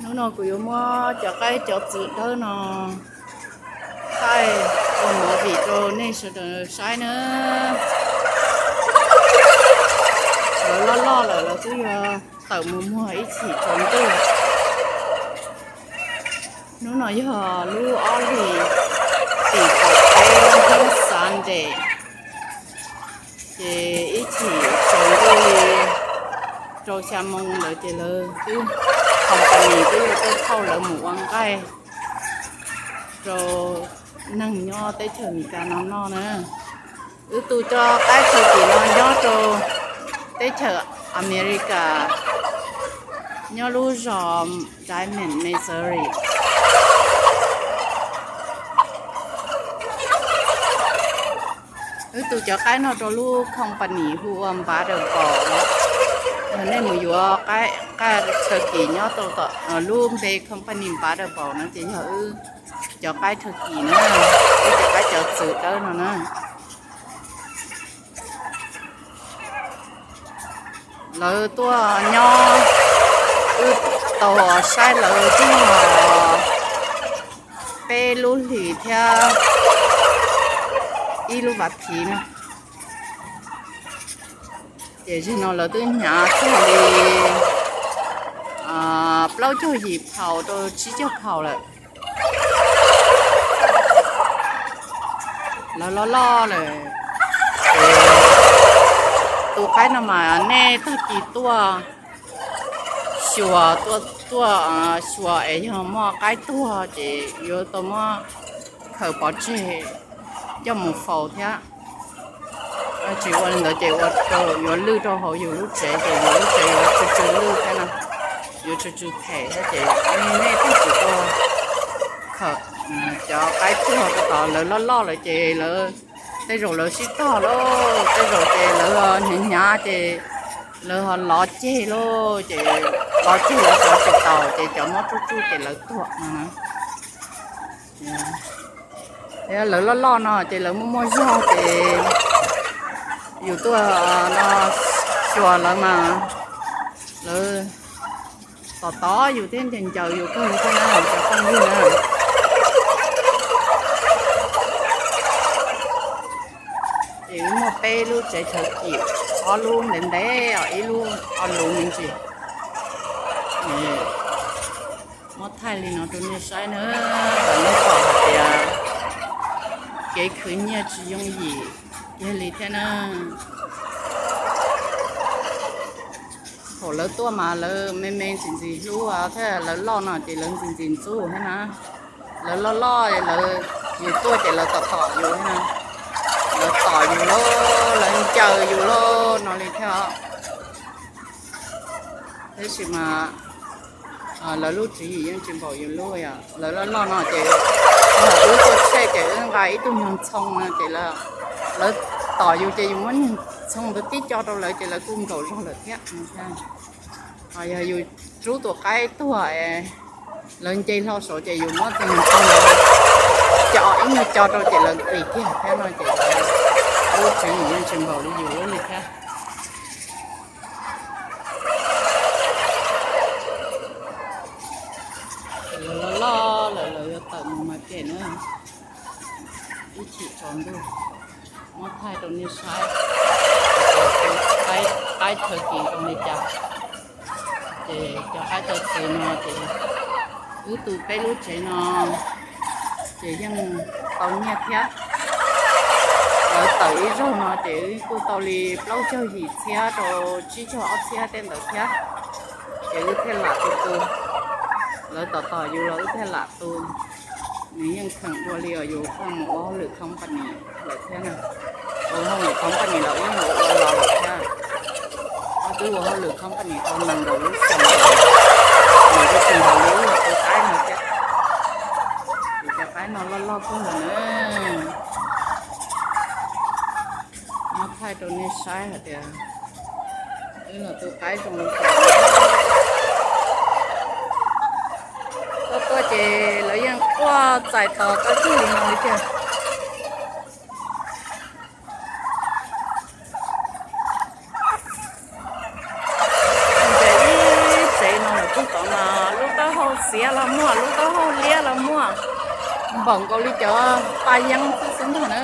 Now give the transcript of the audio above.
Hnub no kuv yuav muab cov qaib cov txwv dawb no thaij ua movie rau nej sawv daws saib na. Lawv loj loj lawm lawv twb yuav tawm mus muag ib chim tsaus ntuj. Hnub no yog lub ob hlis tim kaum peb, hnub Sunday, ces ib chim tsaus ntuj li rau xya moo ntawd ces lawv twb, company twb yuav tuaj thauj lawv mus ua nqaij rau neeg nyob teb chaws Amelikas no noj na. Wb tus cov qaib turkey no nyob rau teb chaws Amelikas, nyob lub zos Diman, Missouri. Wb tus cov qaib no rau lub company hu ua Butter Bowl. Yog nej mus yuav qaib turkey nyob rau lub npe company Butter Bowl no ces yog wb cov qaib turkey na, wb cov qaib cov txwv dawb no na. Lawv tuaj nyob, wb tau saib lawv tib peb lub hlis thiab ib lub vas thiv na. Ces zaum no lawv twb hnyav txog li plaub caug yim phaus rau tsib caug phaus lawm. Lawv loj loj lawm. Tus qaib no mas nej tag kis tuaj xyuas, tuaj, tuaj xyuas es yog muaj qaib tuag ces yuav tau muab khaws pov tseg coj mus faus thiab. Tsis ua li ntawd ces ua rau yuav lwj rau hauv yus lub tsev ces yus lub tsev yuav tsw tsw lwj thiab na, yuav tsw tsw them thiab ces nej tag kis tuaj khaws cov qaib tuag rau tod. Lawv loj loj lawm ces lawv, tej zaum lawv sib tog lauj, tej zaum ces lawv hnyav hnyav ces lawv ho lov ceg lauj, ces lov ceg lawv sawv tsis taus ces cov mob tsuj tsuj ces lawv tuag no. Lawv loj loj no ces lawv muaj muaj zog ces yus tuaj no xyuas lawv mas lawv tos tos yus thiab ncaws ncaws yus kawg thiab na cov phooj ywg na. Ces wb muaj peb lub tsev chaw kim, ob lub ntev ntev os, ib lub ob lub me ntsis. Muab thaij li no rau nej saib na, kom nej pom hais tias kev khwv nyiaj tsis yooj yim kiag li thiab na. Thaum lawv tuaj mas lawv me me ntxim ntxim hlub thiab, lawv loj no ces lawv ntxim ntxim ntxub thiab na. Lawv loj loj lawv, yus tuaj ces lawv tom tom yus thiab na, lawv tom yus lauj, lawv ncaws yus lauj no li thiab. Tab sis mas lawv lub tswv yim yeej tsis npaum yus lub yom. Lawv loj loj no ces wb tuaj tshej ces wb nqa ib tug nyuag ntxhoo no ces lawv tom yus ces yus muab nyuag ntxhoo ntawd tib co rau lawv ces lawv kuj nkaum zog lawm thiab. Yog yus rub tus qaib tuag, lawv nce hlo saud ces yus muab tus nyuag ntxhoo ntawd co ib nyuag co rau ces lawv nqis kiag thiab no ces lub tswv yim yeej tsis npaum li yus lub li thiab. Lawv loj loj lawm lawv yuav tawm mus mas kem na. Ib chim tsaus ntuj muab thaij rau nej saib, qaib chaw kis zoo li cas. Ces cov qaib chaw kis no ces wb tu peb lub tsev no ces yeej tau nyiaj thiab. Lawv tawm ib zaug no ces wb kuj tau li plaub caug yim txhiab rau tsib caug ob txhiab tej ntawd thiab. Ces wb thiaj lam tu tu, lawv tom tom yus los wb thiaj lam tu. Nws yeej kheem dua li os, yus pheej mus ua hauj lwm company lawm thiab na. Ua hauj lwm company los wb mus ua los lawm thiab. Wb twb ua hauj lwm company tau nees nkaum lub xyoo, nws twb tsis nkaus li wb los tu qaib no thiab. Ces cov qaib no loj loj kawg na. Muab thaij rau nej saib hais tias wb los tu qaib zoo li cas. Tuaj tuaj ces lawv yeej quaj txais tos koj txij li no li tiag. Ntawm ib tsev no lawm puag tod mas lub taub hau Lub taub hau liab los muaj, npaum nkaus li cov pa yeeb xwb xwb ntag na.